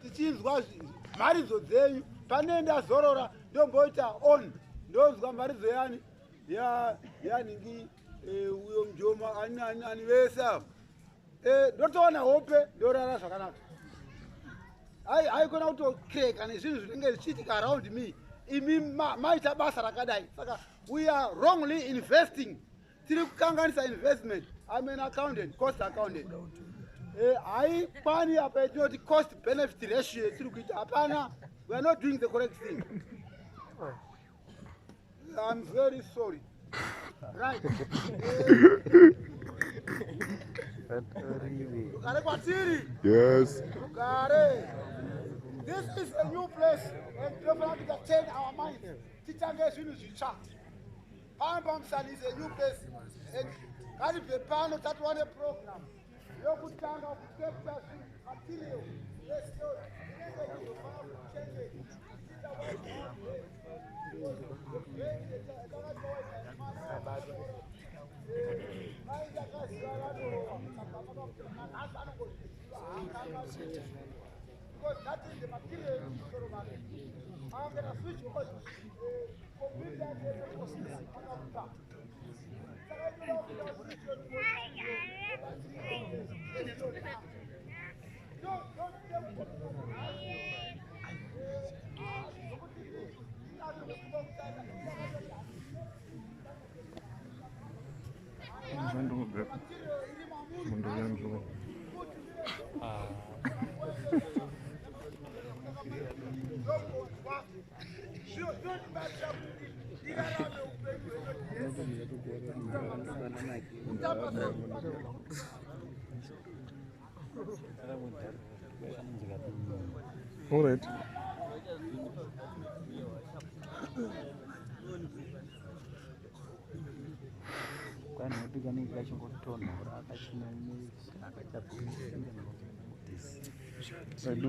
Tichinzwa mharidzo dzenyu pane ndazorora ndomboita on ndonzwa mharidzo yani yanhingi eh, uyo mjoma ani vese avo eh, ndotoona hope ndorara zvakanaka. Haikona kutokreka nezvinhu zvinenge zvichiitika around me. Imi maita basa rakadai, saka we are wrongly investing, tiri kukanganisa investment. I'm an accountant, cost accountant. Eh, haikwani apa yatinoti cost benefit ratio yetiri kuita hapana. We are not doing the correct thing. I'm very sorry. Right, rugare kwatiri. Yes. Rugare. This is a new place and tinofanira kuita turn our mind, titange zvinhu zvitsva pano. Pamusani is a new place and ngatibve pano tatiwane program yokutanga kucapture zvinhu, material yesio inenge ichizofanira kuchengeta. Because that is the material yemusoro make. Angena switch on computer yake, akamuka. Saka inoda kuita switch on. Don't take. Mundu. Zviro zvinondibatsira kuti ndirarame upenyu hwenoti. All right. Kwanoti kanenge kachingotonhora kachina akachabvisira. I do.